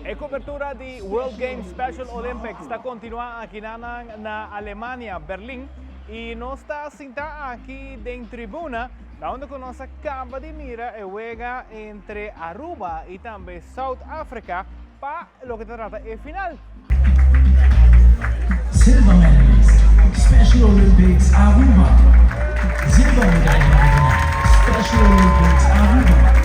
E cobertura di World Games Special Olympics ta continua aki na Alemania, Berlin. Y nos ta sinta aki den tribuna, na unda cu nos a caba di mira e wega entre Aruba y tambe South Africa pa loke ta trata e final. Silver medalist, Special Olympics Aruba. Zilvermedaillengewinner, Special Olympics Aruba.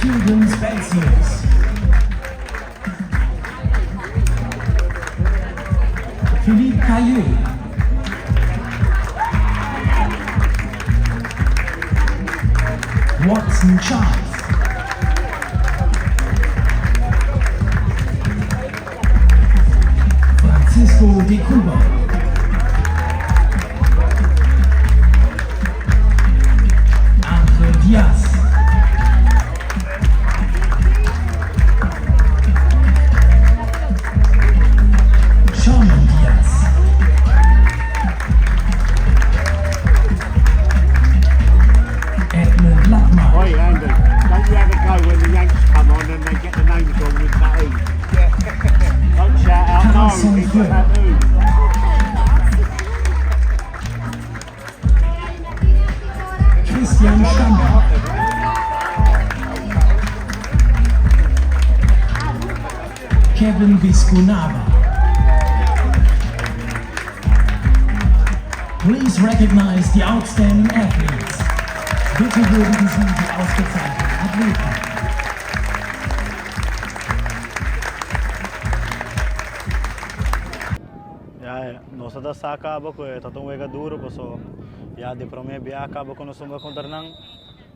Children's Fencers. Philippe Cailleux. Watson Charles. Francisco de Cuba. Angel Diaz. Sherman Diaz. Edmund Blackman. Oi, Andy, don't you have a go when the Yanks come on and they get the names wrong with tattoo? Yeah. Don't shout out, no, Carlson it's a Fleur. tattoo. Christian Stammer. Kevin Visconava. Please recognize the outstanding athletes. Bitte würdigen Sie die ausgezeichneten Athleten. Ya, nos ta sa caba cu ta un wega duro, paso ya di prome bia caba cu nos hunga contra nan,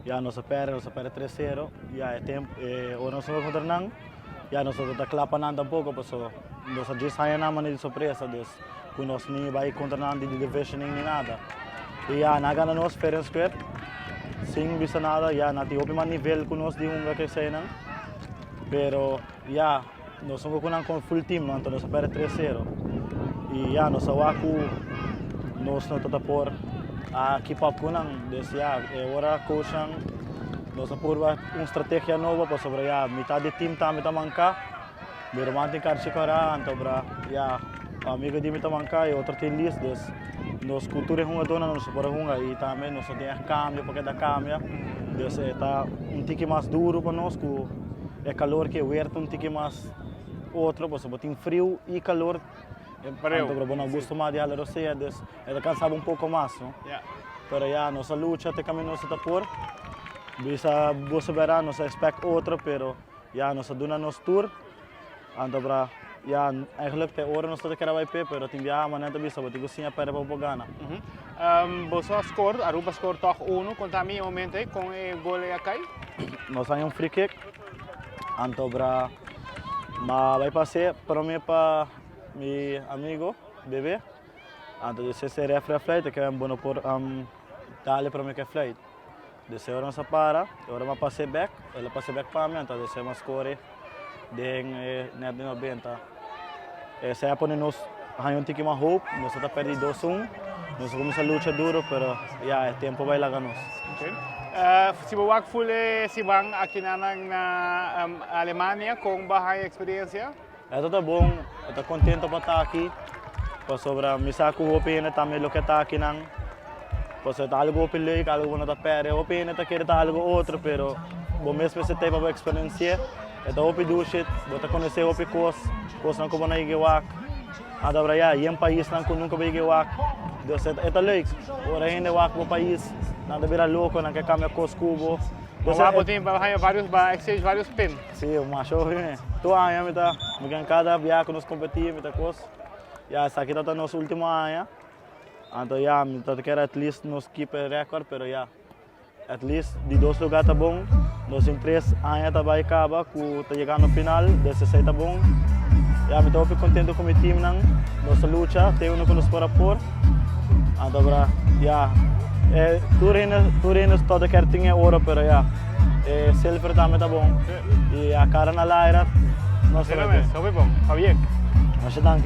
ya nos a perde, nos a perde 3-0, ya e tempo, e ora nos hunga contra nan, ya nos no ta cla pa nan tampoco, paso nos a djis haya nan manera di sorpresa, dus cu nos ni bay contra nan di divisioning ni nada. Y ya, nan a gana nos fair and square, sin bisa nada, ya nan tin hopi mas nivel cu nos di hunga cu eseynan, pero ya. Nos hunga ku nan kon full team anto nos a perde tres sero y ya nos a wak ku nos no ta por a keep up ku nan dus ya e ora coachnan nos a purba un strategia nobo pasobra ya mitad di team tambe ta manka mi ruman tin karchi kora anto bra ya amigo di mi ta manka y otro tin lis dus nos ku tur e hungadónan nos por a hunga y tambe nos no tin e kambio pa keda kambia dus e ta un tiki mas duro pa nos ku. E calor ke weer ta un tiki mas otro pasobra bo tin friu y calor anto bo no gusta mas di hala rosea dus e ta cansa bo un poco mas no pero ya nos a lucha te caminda nos ta por bisa boso bera nos a expect otro pero ya nos a duna nos tur anto bra ya eigenlijk te ora nos ta kere bay pe pero tin biaha manera ta bisa bo tin cu siña perde pa bo por gana. Boso a score, Aruba a score toch uno, conta mi e momento ey con e gol ey a cay? Nos haña un free kick, anto bra ma bai pas'é prome pa mi amigo Bebe, anto di esei refri a fluit, e ke bo no por dale prome ke fluit. Di esei ora nos a para, e ora mi a pas'é bek, el a pas'é bek pa mi, anto di esei mi a score den e net di nobenta. Esei a pone nos haña un tiki mas hoop, nos a ta perdi dos un, nos a kuminsá lucha duro, pero ya e tempo bai laga nos. Okay. Si bo wak full e siman akinan na Alemania, kon bo a haña e eksperensia? E ta ta bon, e ta kontento pa ta aki, pasobra mi sa ku hopi hende tambe lo ke ta akinan, pasobra e ta algu hopi leuk, algu ku no ta pèrdè, hopi hende ta kere ta algu otro, pero bo mes mester ta ei pa bo eksperensi'é. E ta hopi dushi, bo ta konosé hopi kos, kosnan ku bo no yega wak. Anto abra ya, yen paisnan ku nunka bo yega wak. Dus e ta leuk. Ora hende wak bo pais, nan ta bira loko, nan ke kambia kos ku bo. Bo wak bo tin pa haña varios, ba exchange varios pin. Si, masha hopi me. Tur aña mi ta, mi ken kada bia ku nos kompetí mi ta kos. Ya, esaki ta ta nos ultimo aña. Anto ya, mi ta kere at least nos keep e record, pero ya. At least di dos lugar ta bon, nos tin tres aña ta bay caba cu ta yegando final, des esey ta bon. Ya mi ta hopi contento cu mi teamnan, nos a lucha te uno cu nos por a por. Anto bra, ja, tur hende tur kier tin e oro, pero ja, silver tambe ta bon. Y a cara na laira, no Asina mes, hopi bon. Pabien. Masha danki.